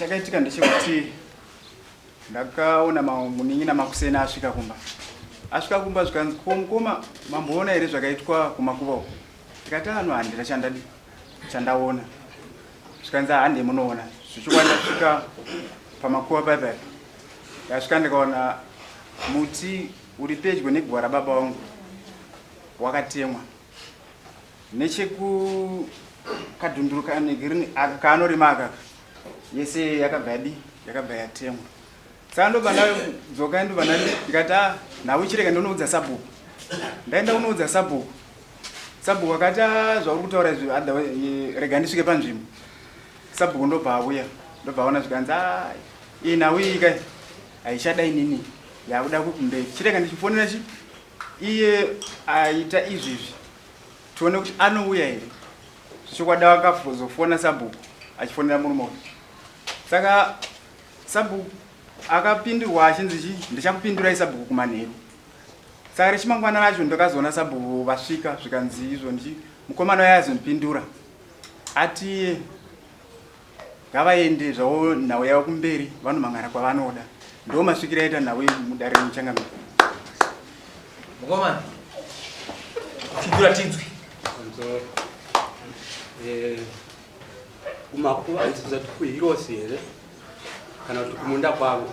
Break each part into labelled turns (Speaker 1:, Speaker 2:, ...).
Speaker 1: Chakaitika ndechekuti ndakaona munin'ina makuseni asvika kumba. Asvika kumba zvikanzi, ko mukoma mamboona here zvakaitwa kumakuva uko? Ndikati ano handina chandadi chandaona. Zvikanzi hande munoona. Zvichokwadi ndasvika pamakuva paya paya. Ndasvika ndikaona muti uri pedyo neguva rababa vangu wakatemwa. Nechekukadhunduru kanegirini aka kaanorima aka yese yakabva yadi yakabva yatemwa. Saka ndobva ndadzoka ndobva ndikati ah, nhau ichirega ndonoudza sabhuku. Ndaenda kunoudza sabhuku. Sabhuku akati ah, zvauri kutaura izvi rega ndisvike panzvimbo. Sabhuku ndobva auya ndobva aona zvikanzi ah, iyi nhau iyi kai haichada inini yakuda kumberi. Chirega ndichifonera chi iye aita izvizvi tione kuti anouya here. Zvechokwadi akazofona sabhuku achifonera murume uyu. Saka sabhuku akapindurwa achinzi chi ndichakupindurai sabhuku kumanheru. Saka rechimangwana racho ndakazoona sabhuku vasvika zvikanzi izvo ndichi mukomana uya azondipindura ati ngavaende zvavo nhau yavo kumberi vanomhan'ara kwavanoda. Ndo masvikiro aita nhau iyi mudare remuchangamire.
Speaker 2: Mukomana, pindura tinzwe.
Speaker 3: Kumakuva hanzi kuhirosi here kana kuti kumunda kwangu?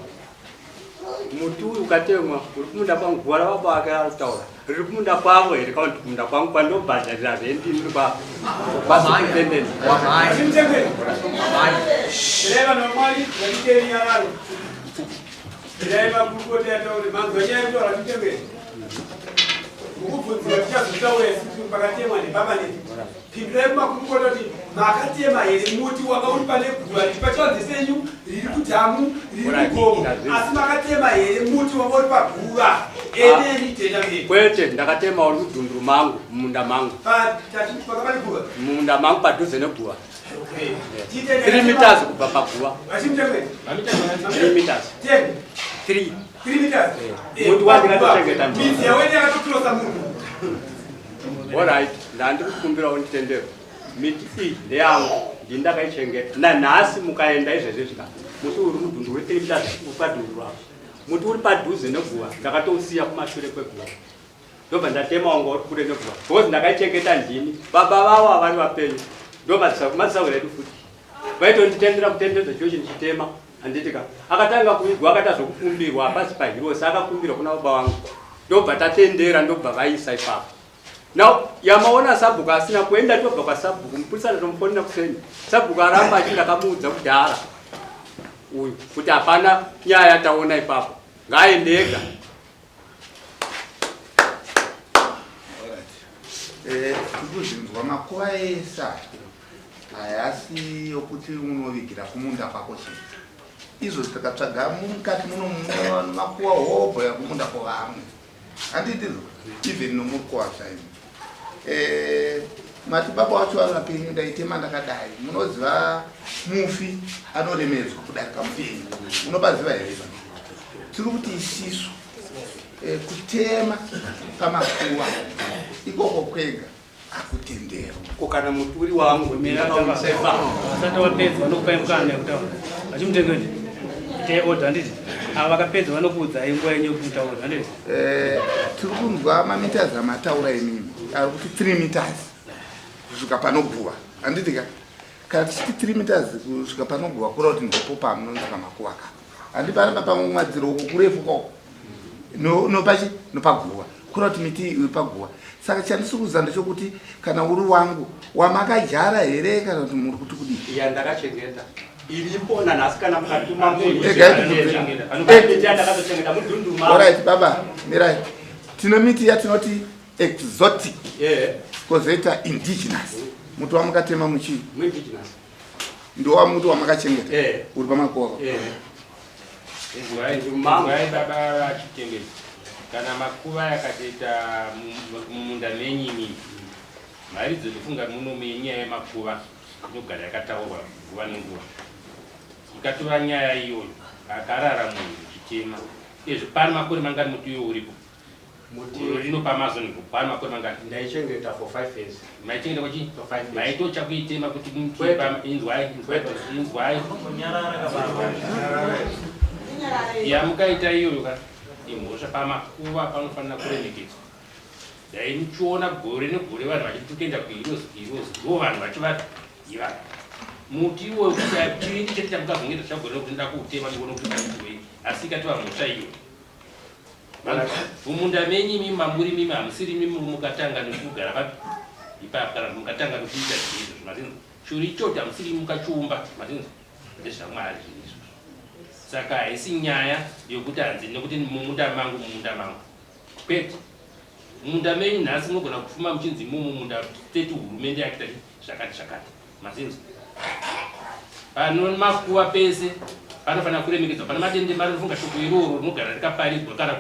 Speaker 3: Muti uyu ukatemwa uri kumunda kwangu, guva rababa vake raari kutaura riri kumunda kwavo here kana kuti kumunda kwangu kwandobhadharira rendi ndiri kwasuperintendent?
Speaker 4: Pindurai kumakurukota kuti makatema here muti wanga uri pane guva riri pachivanze senyu, riri kudhamu, riri kugomo, asi makatema here muti wanga uri paguva? Eneni tenda mberi.
Speaker 3: Kwete, ndakatema uri mudhunduru mangu, mumunda mangu.
Speaker 4: Paka pane guva?
Speaker 3: Mumunda mangu padhuze neguva. 3 meters kubva paguva. 3 meters.
Speaker 4: 10.
Speaker 3: 3.
Speaker 4: 3 meters.
Speaker 3: Muti wandikatochengeta.
Speaker 4: Midzi yaweni yakatoklosa munhu.
Speaker 3: Alright, ndandiri kukumbirawo nditendero. Miti iyi ndeyangu, ndini ndakaichengeta. Nanhasi mukaenda izvezvi zvika, muti uri mudhundu uri 3 meters uri padhundu apo. Muti uri padhuze neguva, ndakatousiya kumashure kweguva. Ndobva ndatema wanga uri kure neguva. Because ndakaichengeta ndini. Baba vavo havari vapenyu. Ndomadzisahwira edu futi. Vaitonditendera kutenderedza chiochi ndichitema. Handiti ka? Akatanga kuvigwa akaita zvokukumbirwa hapasi pahirosi akakumbirwa kuna baba vangu. Ndobva tatendera ndobva vaisa ipapo. Now yamaona sabhuku asina kuenda tobva kwasabhuku mupurisa ndatomufonera kuseni. Sabhuku aramba achiti ndakamuudza kudhara uyu kuti hapana nyaya yataona ipapo. Ngaaende ega.
Speaker 5: Tiri kuzvinzwa makuva ese aya hayasi yokuti unovigira kumunda kwako chete. Izvozvi tikatsvaga mukati muno mune makuva hobho yakumunda kwevamwe, handitizo? Even nomukuwasha imi mati baba wacho vari vapenyu, ndaitema ndakadai. Munoziva mufi anoremedzwa kudarika mupenyu, munobaziva here? Tiri kuti isisu kutema pamakuva ikoko kwega akutenderwa.
Speaker 3: Ko kana muturi wangu ndakauisa ipapo?
Speaker 6: Vasati vapedza vanokupai mukana yekutaura. Vachimutengeni, itai order, handiti? Ava vakapedza vanokuudzai nguva yenyu yekutaura, handiti?
Speaker 5: Tiri kunzwa mameters amataura imimi ari kuti 3 meters kusvika panoguva, handiti ka? Kana tichiti 3 meters kusvika panoguva, kura kuti ndipo pamunonzi pamakuva ka, handi? Panapa pamwadziro uku kurefu koko nopachi nopaguva, kura kuti miti iri paguva. Saka chandisi kuziva ndechekuti kana uri wangu wamakadyara here kana kuti muri kuti kudii?
Speaker 3: Iya ndakachengeta iripo nanhasi, kana mukatuma munhu.
Speaker 5: Egai tibvunze.
Speaker 3: Miti yandakatochengeta mudhunduma.
Speaker 5: Alright baba, mirai. Tine miti yatinoti exotic, kozoita indigenous. Muti wamakatema muchii?
Speaker 3: Muindigenous.
Speaker 5: Ndowa muti wamakachengeta uri pamakuva?
Speaker 7: Inzwai baba vachitengesi, kana makuva yakatoita mumunda menyu imimi, mharidzo ndofunga muno menyaya yemakuva inogara yakataurwa nguva nenguva. Ikatora nyaya iyoyo, akarara munhu uchitema, uyezve pano makore mangani muti uyo uripo? Gore rino paAmazon pane makore mangani?
Speaker 3: Ndaichengeta for 5 years.
Speaker 7: Maichengeta kwachi?
Speaker 3: For 5 years.
Speaker 7: Maitocha kuitema kuti
Speaker 3: Kwete.
Speaker 7: inzwai, inzwai,
Speaker 3: Kwete.
Speaker 7: inzwai. Yamukaita iyoyo ka imhosva pamakuva panofanira kuremekedzwa. Dai muchiona gore negore vanhu vachiti kuenda kuHeroes, kuHeroes, ndo vanhu vacho vari ivava. Muti iwoyo kuti chivindi chete chamukazongeta chagore nekuti nda kuutema ndione kuti ukaitiwei, asi ikatova mhosva iyoyo. Mumunda menyu imi mamuri mimi hamusiri imi mukatanga nekugara papi ipapo kana mukatanga nekuita zvinhu izvozvo mazinzwa churu ichocho hamusiri imi mukachiumba mazinzwa ndezvaMwari zvinhu izvozvo. Saka haisi nyaya yokuti hanzi nekuti mumunda mangu mumunda mangu kwete. Mumunda menyu nhasi munogona kufuma muchinzi imo mumunda teti hurumende yakuita zvakati zvakati mazinzwa. Pano makuva pese panofanira kuremekedzwa, pane matendemaro nofunga shoko iroro rinogara rikaparidzwa kana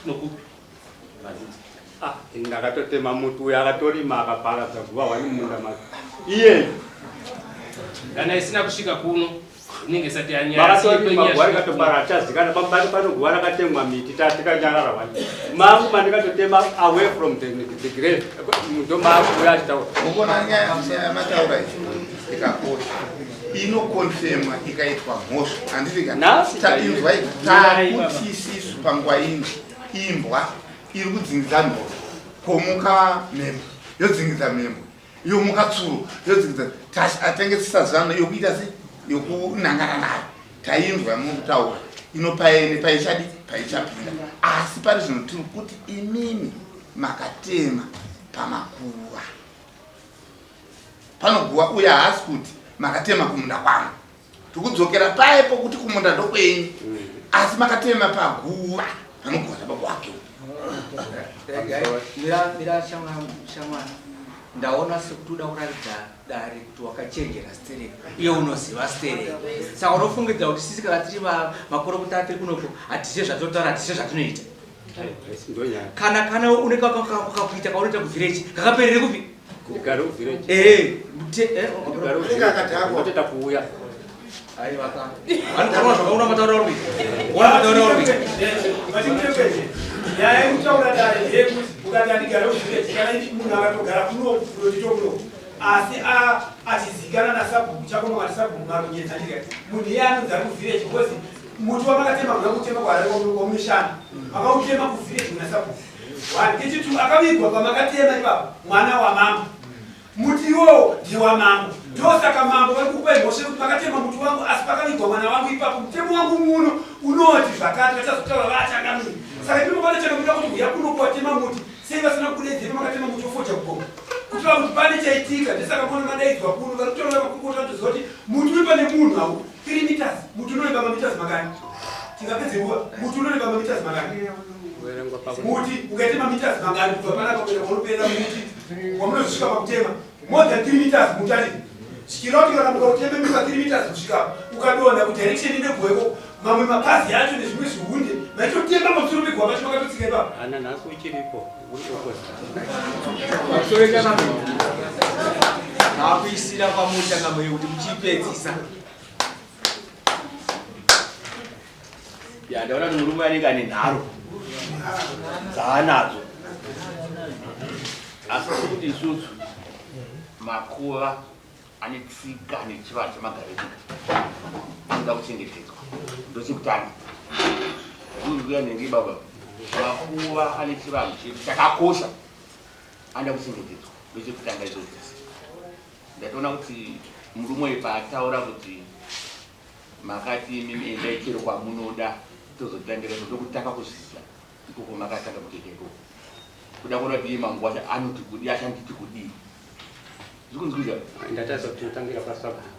Speaker 7: nokupi mazinzwa.
Speaker 3: Ah, ini ndakatotema muti uyo akatorima akaparadza guva hwani mumunda make iye
Speaker 7: kana isina kusvika kuno inenge isati yanyaya.
Speaker 3: Vakatorima guva rikatopara achazikana pambani pano guva rakatemwa miti tatikanyarara hwani mangu mandikatotema away from the grave ndo mangu uyo achitaura.
Speaker 5: Mukuona nyaya yamataura iyi ikakosha inokonfemwa ikaitwa mhosva handiti ka?
Speaker 3: Nhasi
Speaker 5: Tainzwa
Speaker 3: chaiyo.
Speaker 5: takuti isisu panguva ino imbwa iri kudzingidza nhoro komuka mhembwe yodzingidza mhembwe yomuka tsuro yodzingidza atenge tisazano yokuita se yokunangana nayo tainzwa mukutaura inopaene paichadi paichapinda asi pari zvino tiri kuti imimi makatema pamakuva panoguva uye haasi kuti makatema kumunda kwangu tikudzokera paye pokuti kumunda ndokwenyu asi makatema paguva panoguva nababa wake.
Speaker 8: Mira, mira shamwari, ndaona sekuti uda kuratidza dare kuti wakachenjera stereki uye unoziva stereki, saka unofungidza kuti sisi kana tiri makorokota tiri kunoko hatizive zvatinotaura, hatizive zvatinoita. Kana kana une kakuita kaunoita kuvhireji kakaperere kupi?
Speaker 3: Ndigare kuvhireji.
Speaker 8: Ndigare
Speaker 3: kuvhireji. Ndotoita kuuya.
Speaker 8: Aiwa ka. Vanotaura zvakaona mataura uri kuita. Ona mataura uri kuita.
Speaker 4: Vachimutengezi, nyaya yekutaura dare ndeyekuti ukati andigare kuvhireji kana munhu akatogara kuno kudotito kuno asi achizikana nasabhuku chako makati sabhuku marunyedza ndikati munhu iye anonzi ari kuvhireji because muti wamakatema kuda kutema kwaari kwamunoshanda makautema kuvhireji kuna sabhuku. One, kechitu akavigwa pamakatema ipapo mwana wamambo. Muti iwowo ndewamambo, ndosaka mambo vari kukupai mhosva yekuti makatema muti wangu asi pakavigwa mwana wangu ipapo. Mutemo wangu muno unoti zvakati vachazotaura vaachangamiri. Saka ipapo vanochangamira kuti huya kuno kuwatema muti sei vasina kukudaidzai pamakatema muti wofoja kugomo kutora kuti pane chaitika. Ndosaka mona madaidzwa kuno vari kutaura makurukota vanotoziva kuti muti uri pane munhu hau 3 meters muti unoreba mameters makani tingapedze nguva muti unoreba mameters makani muti ukaite mameters mangani kubva panapa kuenda kwaunopera muti wamunozosvika pakutema more than 3 meters muti ati zvichireva kuti kana mukautema mika 3 meters kusvika ukadonha kudirection ine guva ikoko mamwe mapazi acho nezvimwe zvihunde maitotema pamusoro peguva pacho makatotsika ipapo.
Speaker 3: Ana nhasi uchiripo uri opposite.
Speaker 8: Pamusoro changamire. Taakuisira kwamuri changamire kuti muchipedzisa.
Speaker 2: Ya, ndaona kuti murume anenge ane nharo dzaanadzo, asi tiri kuti isusu makuva ane tsika nechivanhu chemagaro enyika anoda kuchengetedzwa. Ndochekutanga kuya nhengi baba, makuva ane chivanhu chedu chakakosha anoda kuchengetedzwa. Ndochekutanga izvozvo. Ndatoona kuti murume uyu paataura kuti makati imimi endai chero kwamunoda tozotangira iko, ndokutanga kuzvidza ikoko makatanga kutoita ikoko kuda kuona kuti iye mambo wacho anoti kudii achanditi kudii. Zvikunzwika?
Speaker 3: Ndatarisa kuti tinotangira pasabhuku.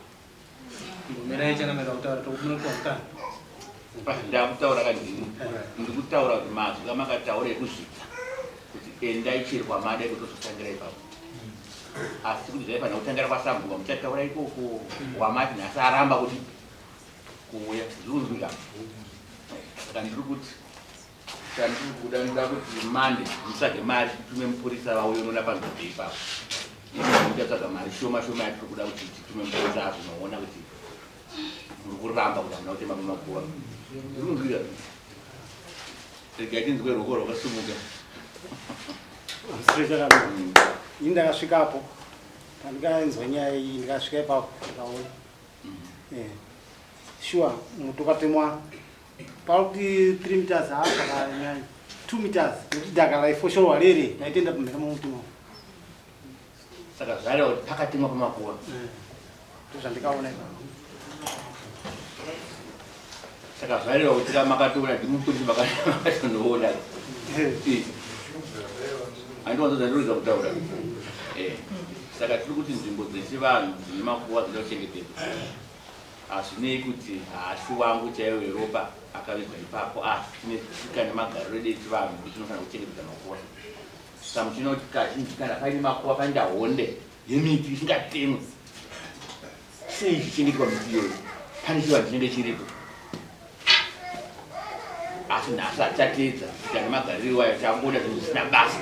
Speaker 6: Mbomirai changamire kutaura tokunopiwa mukana.
Speaker 2: Ndakutaura kandini ndikutaura kuti mazwi amakataura ekuzvidza kuti endai chero kwamada iko tozotangira ipapo, asi kuti zvaifanira kutangira kwasabhuku muchataura ikoko wamati nhasi aramba kuti kuuya. Zvikunzwika? Saka ndiri kuti chandiri kuda ndoda kuti mande mutsvage mari titume mupurisa vauye unoona panzvimbo ipapo. Muchatsvaga mari shoma shoma yatiri kuda kuti titume mupurisa azonoona kuti muri kuramba kuti hamuna kutema pamakuva. Zvikunzwika? Regai tinzwe ruoko rwakasumuka.
Speaker 9: Ini ndakasvikapo pandikainzwa nyaya iyi, ndikasvika ipapo ndikaona sure muti ukatemwa pakuti 3 meters haakakanyanya 2 meters, nekuti dhaka raifoshorwa rere raitenda pamheka momuti mo.
Speaker 2: Saka zvareva kuti pakatemwa pamakuva.
Speaker 9: Ndozvandikaona ipapo.
Speaker 2: Saka zvareva kuti makatoona, ndimupurisi makatonoona. Handiwanzo zvandinoedza kutaura. Saka tiri kuti nzvimbo dzechivanhu dzine makuva dzinoda kuchengetedzwa. Hazvinei kuti haasi wangu chaiwo weropa akavigwa ipapo, asi tine tsika nemagariro edu echivanhu kuti tinofanira kuchengetedza makuva. Saka muchiona kuti kazhinji kana paine makuva panoita honde yemiti isingatemwi. Sei ichichengetwa miti iyoyo? Pane chivanhu chinenge chiripo. Asi nhasi hatichateedza tsika nemagariro iwayo, takungoda zvinhu zvisina basa.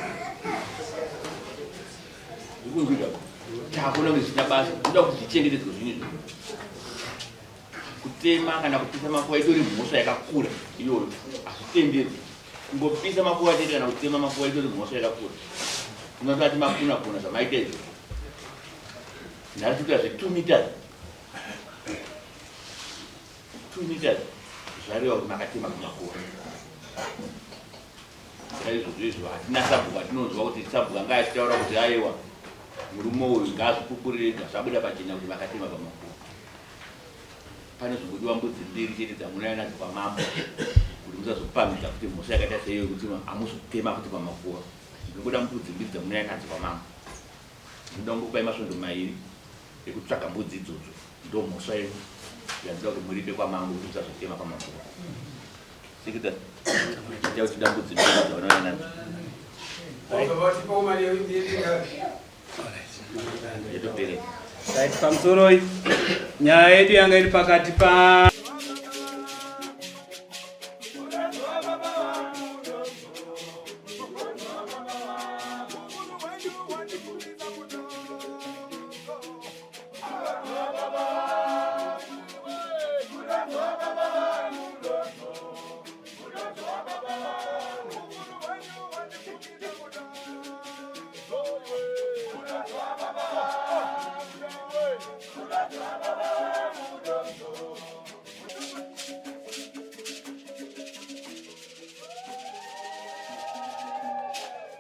Speaker 2: Zvikunzwika? Takuona kunge zvisina basa, toda kuti zvichengetedzwe zvinhu izvo. Kutema kana kupisa makuva itori mhosva yakakura iyoyo, hazvitenderwi. Kungopisa makuva chete kana kutema makuva itori mhosva yakakura. Tinotati makuna kuna zvamaita izvo. Nhasi kuita zve 2 meters. 2 meters zvareva kuti makatema kumakuva. Saizvozvo izvo hatina sabhuku atinonzwa kuti sabhuku anga achitaura kuti aiwa, murume uyu ngaazvipupurire ega, zvabuda pachena kuti makatema pamakuva. Pane zvongodiwa mbudzi mbiri chete dzamunouya nadzo kwamambo kuti musazopamhidza kuti mhosva yakaita seiyo yekuti hamuzi kutema futi pamakuva. Ndinongoda mbudzi mbiri dzamunouya nadzo kwamambo. Ndinoda kungokupai masvondo mairi ekutsvaga mbudzi idzodzo. Ndomhosva yenyu yandinoda kuti muripe kwamambo kuti musazotema pamakuva. Sekretary, ita kuti mbudzi mbiri dzaunouya nadzo.
Speaker 4: Vatipawo mari yeingari.
Speaker 2: Yatopera.
Speaker 6: Right, pamusoroi nyaya yedu yanga iri pakati pa